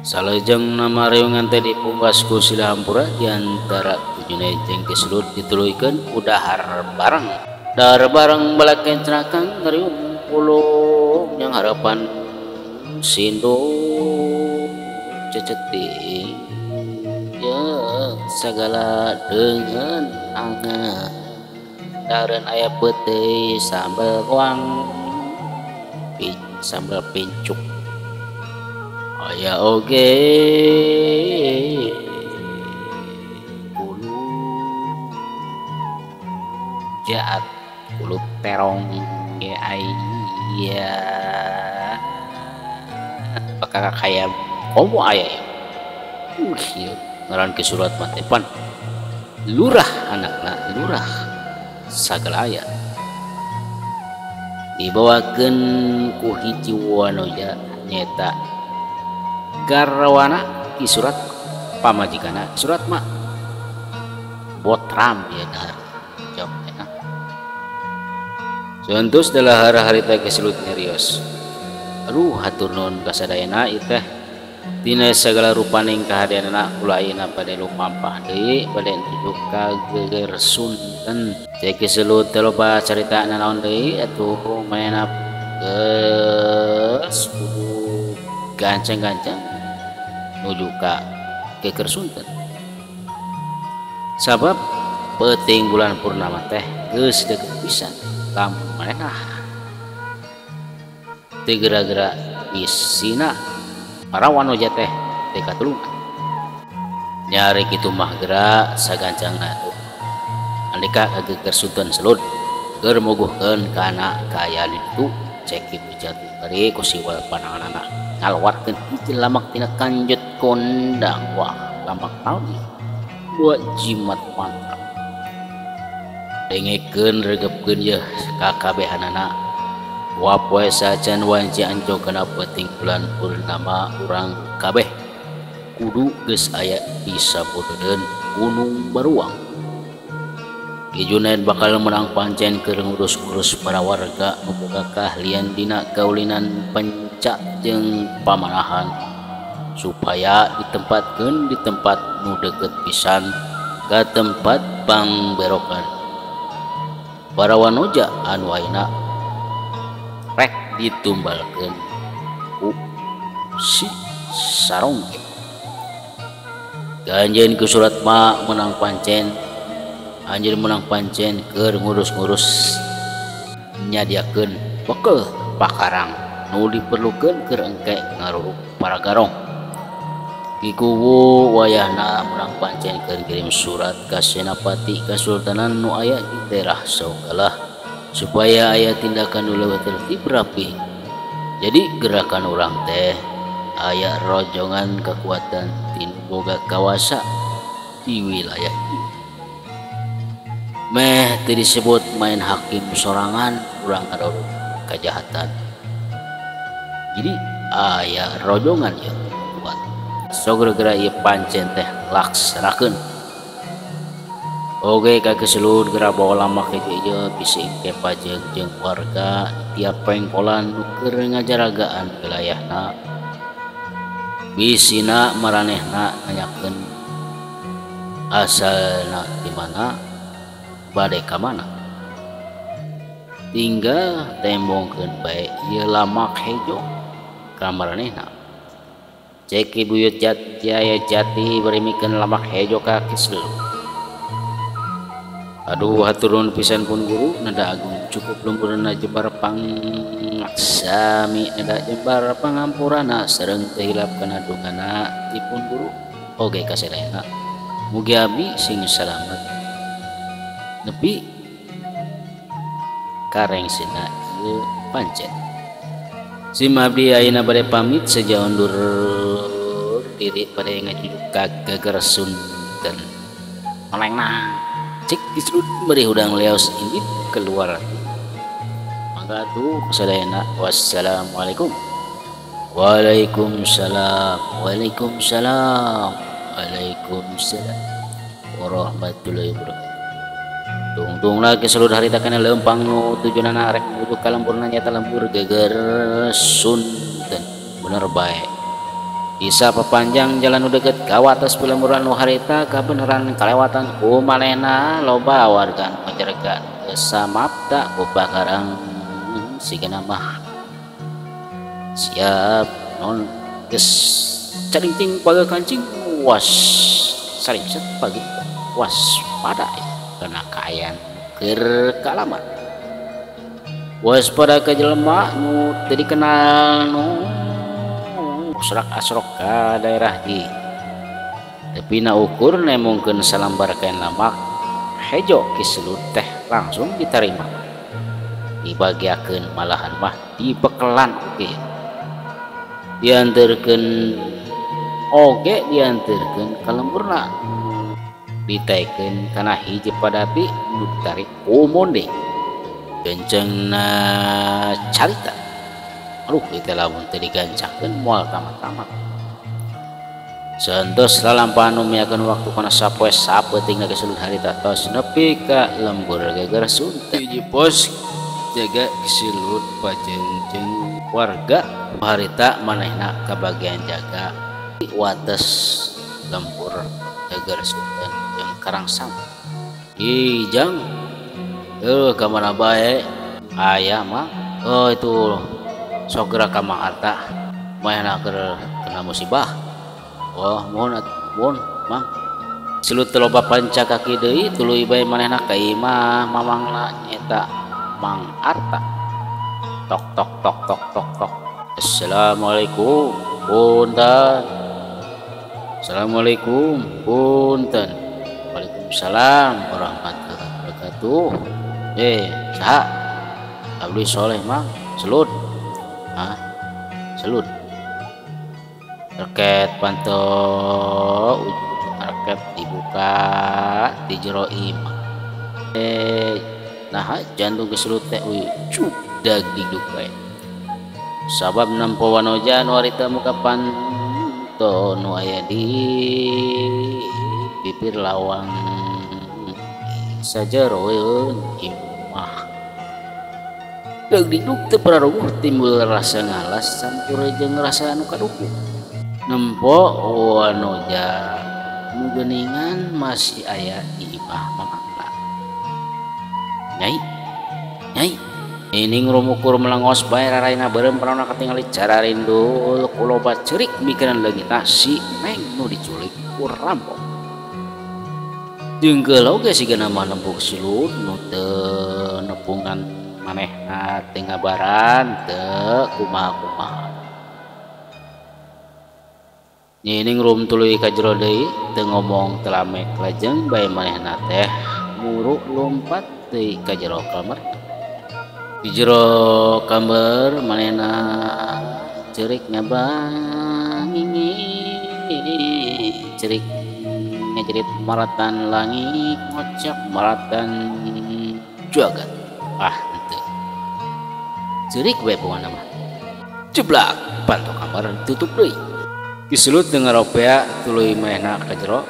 Salajengna mariungan teh dipungkas ku sila hampura di antara Ki Junaid jeung Ki Sulut dituluykeun ku dahar bareng. Dahar bareng balak kencrakan ngariung pulung yang harapan sindu ceceting ya segala dengan angan dareun aya peuteuy sambal goang sambal pincuk aya oge bulu jaat bulu terong ge aya bakal kaya komo aya ya. Ngaran Ki Surat mah teh pan lurah anakna lurah sagala aya dibawakeun ku hiji wanoja nyaeta garwana Ki Surat pamajikanna Ki Surat mah botram ya dahar jawab enak. Saentos dalahar harita Ki Sulut nyarios. Aduh hatur nuhun ka sadayana ieu teh dina sagala rupaning kahadeanana kula ayeuna bade lumampah deui bade nuju ka Geger Sunten. Cek Ki Sulut teh loba carita nanaon deui atuh manehna geus kudu gancang-gancang nuju ka Geger Sunten. Sabab peuting bulan purnama teh geus deukeut pisan lamun manehna teu geura-geura isina para wanoja teh teu katulungan. Nyari kitu mah geura sagancangna tuh andika ka Geger Sunten Selud keur muguhkeun kana kaayaan itu. Cek Ki Bujat bari ku siwal pananganana ngaluarkeun hiji lamak tina kanjut kondang. Wah lamak naon ieu buat jimat mantra dengekeun regepkeun yeuh kakabehanana. Wa poe sacan wanci anjog kana peuting bulan purnama urang kabeh kudu geus aya di sabudeun Gunung Baruang. Ki Junaid bakal menang pancen keur ngurus-ngurus para warga nu boga kaahlian dina kaulinan pencak jeung pamanahan supaya ditempatkeun di tempat nu deukeut pisan ka tempat pangberokan. Para wanoja anu ayeuna rek ditumbalkeun ku si Sarongge. Ganjeun Ki Surat mah menang pancen, anjeun menang pancen keur ngurus-ngurus nyadiakeun bekel pakarang nu diperlukeun keur engke ngaruruk para garong. Ki Kuwu wayahna menang pancen keur kirim surat ka Senapati Kasultanan nu aya di daerah Saugalah supaya aya tindakan nu leuwih tertib rapi. Jadi gerakan urang teh aya rojongan kekuatan tinu boga kawasa di wilayah ieu. Meh teu disebut main hakim sorangan urang ngadorong kajahatan. Jadi aya rojongan ieu kuat. Sok geura ieu pancen teh laksanakeun. Oge ka Ki Sulut geura bawa lamak hiji ieu bisi engke pajeuk jeung warga tiap pengkolan nu keur ngajaragaan wilayahna. Bisina maranehna nanyakeun asalna di mana bade ka mana. Tinggal tembongkeun bae ieu lamak hejo ka maranehna. Cek Ki Buyut Jaya Jati bari mikeun lamak hejo ka Ki Sulut. Aduh hatur nuhun pisan pun guru nada agung cukup lemburna jebar pangaksami nada jebar pangampurana sareng teu hilap kana dungana ti pun guru oge kasadayana. Mugi abdi sing salamet nepi karengsena ieu pancen. Sim abdi ayeuna bade pamit seja undur diri bade ngajujuk ka Geger Sunten. Malengna cek Ki Sulut bari hudang leos indit keluar. Mangga atuh sadayana. Wassalamualaikum. Waalaikumsalam. Waalaikumsalam. Waalaikumsalam warahmatullahi wabarakatuh. Tungtung lagi seluruh harita kana leumpang nu tujuanana rek menuju ka lemburna nyata lembur Geger Sunten. Bener bae. Bisa papanjang jalan nu deket ka wates pilemburan nu harita kabeneran kalewatan ku manehna loba warga nu ngajarga geus samapta ku pakarang sigana mah siap non geus caringting paga kancing was saringset pagi waspada kana kaayaan keur kalaman waspada ka jelema nu teu dikenal nu serak asrok ka daerah di tapi na ukur nemongkeun salambar kain lamak hejo kiselut teh langsung diterima dibagiakeun malahan mah dibekelan oge dianterkeun oge dianterkeun ka lemburna ditaikeun kana hiji padapi nu ditarik ku monde kencengna carita. Aduh kita lamun teu digancakeun moal tamat-tamat. Santos lalampahan nu miakeun waktu kana sapoe sapeutingna geus harita tos nepi ka lembur geger sunten. Hiji pos jaga kisilut pajengjeng warga harita manehna kabagian jaga wates lembur geger sunten jeung Karangsang. Ijang heuh ka mana bae aya mah oh itu sok gerak ka Mang Arta manehna keur kena musibah. Oh mohon mohon Mang silut teu loba panca kaki deui tuluy bae manehna ka imah mamangna nyaeta Mang Arta. Tok tok tok tok tok tok. Assalamualaikum punten. Assalamualaikum punten. Waalaikumsalam warahmatullahi wabarakatuh. Saha? Abdi Soleh Mang selut. Hah? Selut. Reket panto ujung reket dibuka di jero imah. Nah jantung keselut teh uy cuk dag digdug bae. Sabab nempo wanoja nu harita muka panto nu aya di bibir lawang sajeroeun imah. Dag digdug teu pararuguh timbul rasa ngalas campur jeung rasa anu kaduku. Nempo wanoja nu geuningan masih aya di imah mamangna. Nyai, nyai, ini ngurumukur melengos bae raraina beureum panonna katingali cara rindul kuloba ceurik mikiran leungitna si Neng nu diculik ku rampok. Jeung geuleuh ge sigana mah nembung silut nu teu nepungan manehna teu ngabaran teu kumaha-kumaha. Nyining rum tuluy ka jero deui teu ngomong teu lame lajeng bae manehna teh muru lompat deui ka jero kamar. Di jero kamar manehna ceurik ngabangingi cerik ngajerit maratan langit ngocak maratan jagat. Ah henteu ceurik bae pokona mah. Jeblak panto kamar ditutup deui. Kisulut dengar ropea tuluy manehna ka jero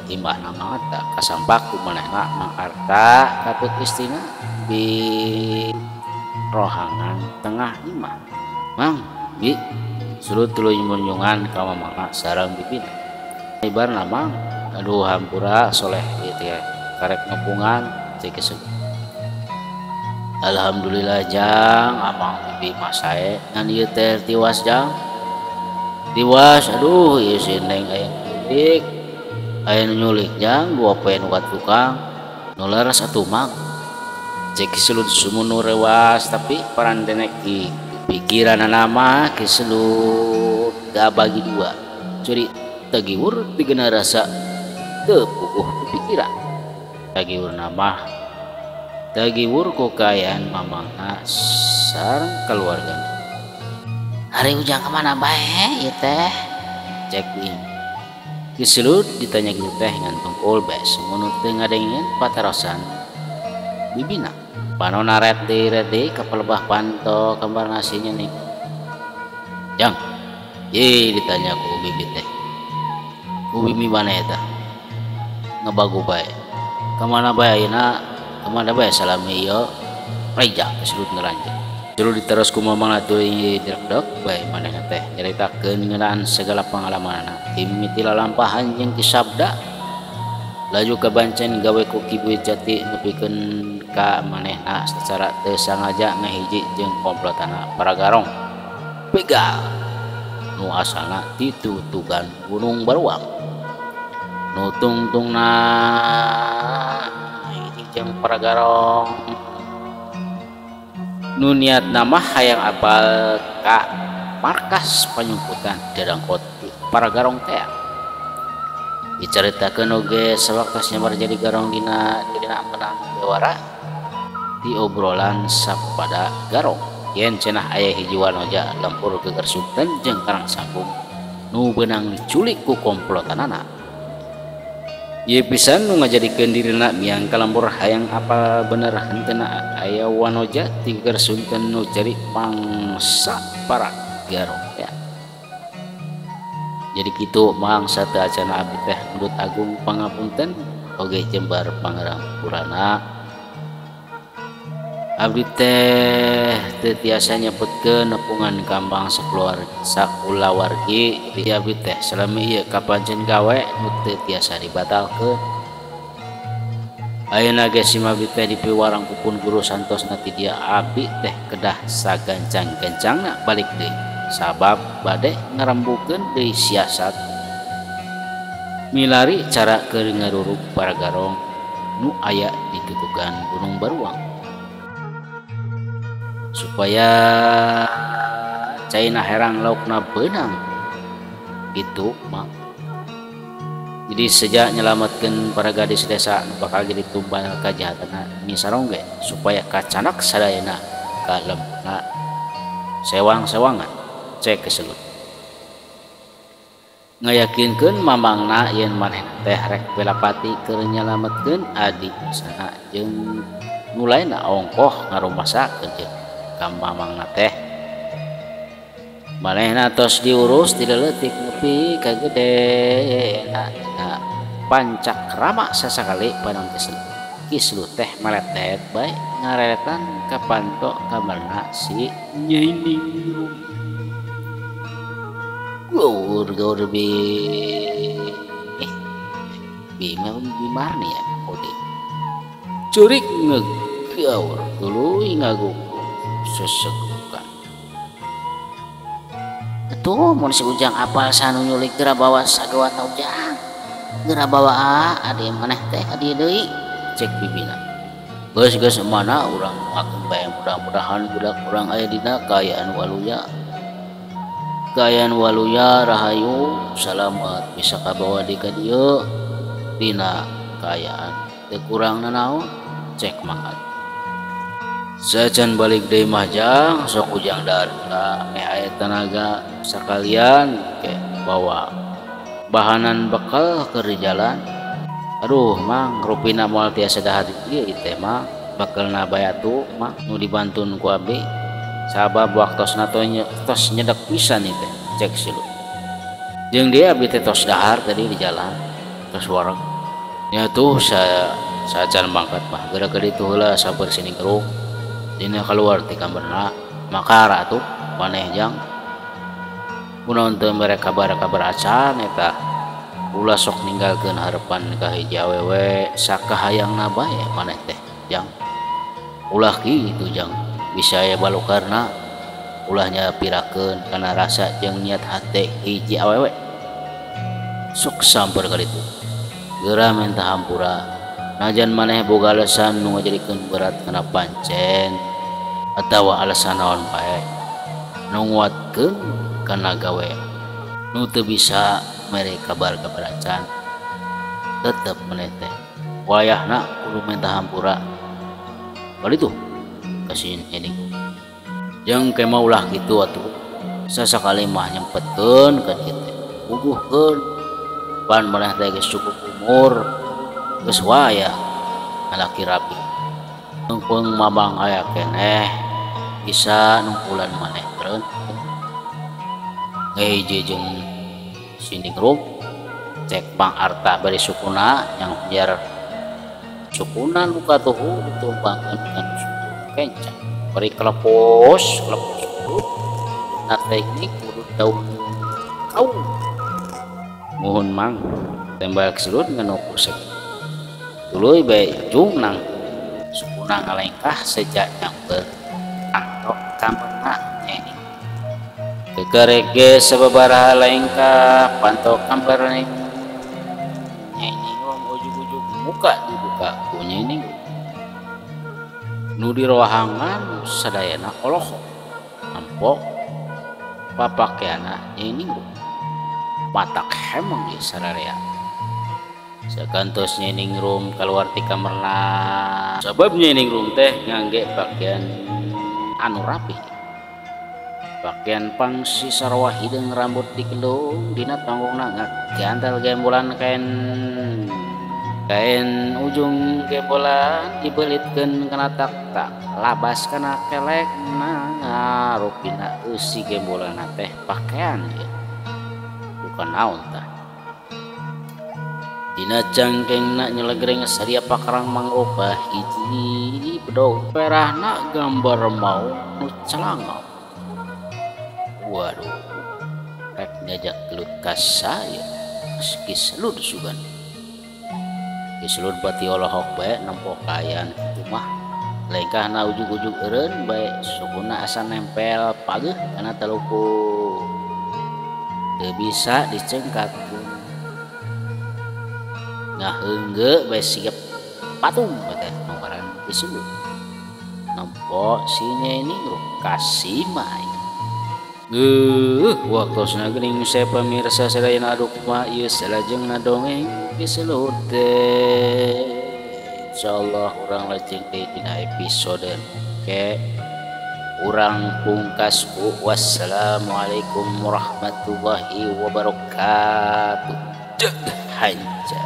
imahna Mang Arta kasampak ku manehna Mang Arta katut istrina di rohangan tengah imah. Mang bi sulut tuluy munyungan ka mamangna sareng bibina. Ibarna Mang aduh hampura soleh ieu teh karek nepungan cek kisu. Alhamdulillah jang amang bibi mah sae ngan ieu teh tiwas jang. Tiwas aduh ieu si Neng aya nyulik. Aya nu nyulik jang dua poe nu ka tukang nu leres atuh Mang. Cek kiselut sumunu rewas tapi parandenek di pikiranana mah kiselut gak bagi dua. Curi tagiwur digena rasa teu puguh pikiran. Tagiwur mah tagiwur ku kaayaan mamangna sareng keluargana. Ari ujang kemana bae ieu teh? Cek ieu. Kiselut ditanya kitu teh ngan tungkul bae sumunu teu ngadengeun patarosan bibina. Panona ret deui ka pelebah panto kamar nasinya nih. Jang, ye ditanya ku bibi teh. Ku bibi mana eta? Ngebagu bae. Kamana bae ayeuna? Kamana bae salami ieu? Reja keselut ngeranjek. Jero diteros ku mamang tuluy dek bae manehna teh nyaritakeun ngeunaan segala pangalamanna timiti lalampahan jeung Ki Sabda laju kabancen gawe ku Ki Buyut Jati nepikeun ka manehna sacara teu sangaja ngahiji jeung komplotanna para garong begal nu asalna ti tutugan Gunung Baruang nu tungtungna hiji jeung para garong nu niatna mah hayang apal ka markas panyumputan dadangkot para garong teh. Dicaritakeun oge sawaktos nyamar jadi garong dina dirina menang bewara di obrolan sapada garong yen cenah aya hiji wanoja lempur Geger Sunten jeung Karang Sambung nu beunang diculik ku komplotanana. Ieu pisan nu ngajadikeun dirina miang ka lembur hayang apal bener henteuna aya wanoja ti Geger Sunten nu jadi pangsa para garong ya. Jadi kitu mang sateuacanna abdi teh Mundut Agung pangapunten oge jembar pangampurana. Abdi teh teu tiasa nyebutkeun nepungan kambang sakeluarga sakulawargi di abdi teh salami ieu kapancen gawe nu teu tiasa dibatalkeun. Ayeuna ge sim abdi teh dipiwarang ku pun guru santosna ti dia abdi teh kedah sagancang-gancangna balik deui sabab bade ngarembukeun deui siasat milari cara keur ngarurug para garong nu aya di tutugan Gunung Baruang supaya caina herang laukna beunang gitu mah. Jadi sejak nyelamatkeun para gadis desa nu bakal jadi tumbal kajahatanna Nyi Sarongge supaya kacanak sadayana ka lembutna sewang-sewangan cek keselut ngayakinkeun mamangna yen manehna teh rek belapati keur nyelametkeun adi sana jeung nu lainna ongkoh ngarumasakeun jeung ka mamangna teh. Manehna tos diurus ti leutik nepi ka gedena dina pancakrama sasakali panon Kislu teh meletet bae ngareretan ka panto kamarna si Nyai Ningrum. Gaur gaur bi bi bimarni ya kode curik ngegaur tuluy ngagugu sesegukan. Atuh mun si Ujang apal sanu nyulik geura bawa sagawatna Ujang geura bawa adi maneh teh adi deui cek bibina. Geus geus mana urang akeun bae mudah-mudahan budak urang aya dina kaayaan waluya. Kaayaan waluya rahayu salamat bisa kabawa di ka dieu dina kaayaan teu kurang nanaon cek mangkat. Sacan balik deui mah jang sok Ujang dahar heula meh aya tanaga sakalian ke bawa bahanan bekal keur di jalan. Aduh mang rupina moal tiasa dahar ieu teh mah bekelna bae atuh mah nu dibantun ku abdi sabab waktosna tos nyedek pisan ieu teh cek silu. Jeung dia abdi teh tos dahar tadi di jalan tos wareg. Nya tuh sacan mangkat mah geura ka ditu heula sabar sini ngeruk dina kaluar ti kamarna makara atuh maneh jang kunaon teu mere kabar-kabar acan eta ulah sok ninggalkeun harepan ka hiji awewe sakahayangna bae maneh teh jang ulah kitu jang bisa aya balukarna ulah nyapirakeun kana rasa jeung niat hate hiji awewe sok samper ka ditu geura minta hampura najan maneh boga alasan nu ngajadikeun berat kana pancen atawa alasan naon bae nu nguatkeun kana gawe nu teu bisa mere kabar-kabar acan tetep maneh teh wayahna kudu minta hampura bali tuh kasin ini jeung ke mah ulah kitu atuh sasakali mah nyempetkeun ka dieu teh puguhkeun pan maneh teh geus cukup umur geus wayah ngalaki rapi nungpeung mamang aya keneh bisa nungkulan maneh tren ngehiji jeung Siningrum cek Bang Arta bari sukuna yang biar sukuna nu katuhu ditumpangkeun kana suku kenca. Bari kelepos kelepos na teknik kudu daun kau. Muhun mang tembak selut ngenoku segi. Tuluy bae jung nang sukuna ngalengkah sejak nyamper antok kamerna nyeni. Kekereke sababaraha lengkah pantok kamar nyeni ujug-ujug muka dibuka ku nyeni. Nu di rohangan sadayana olohok ampok papakeana nyeni matak hemeng di sararea. Sakantos nyeningrum keluar ti kamarna sabab nyeningrum teh ngangge pakaian anu rapi, pakaian pangsi sarwa hideung rambut dikelung dina tonggongna ngagantel gembolan kain kain ujung gembolan dibelitkeun kana tak labas kana kelekna ngarupina eusi gembolanna teh pakaian ieu bukan naon tah. Dina cangkengna nyelegreng sadia pakarang mangrupa hiji bedog perahna gambar mau nu celangau. Waduh, rek ngajak gelut ka saya Ki Selud sugan. Ki Selud bati olohok bae nempo kaayaan kitu mah. Lengkahna ujug-ujug eureun bae sukuna asa nempel pageuh kana taluku. Teu bisa dicengkat ku ngaheunggeuk bae siap patung teh ngaran Ki Selud. Nempo si Nyai Ningrum kasima. Waktosna geuning saya pamirsa sadayana aduh kumaha ieu salajengna dongeng Ki Selud teh. Insyaallah urang lajeng deui dina episode ke urang pungkas ku wassalamualaikum warahmatullahi wabarakatuh. Cek hanca.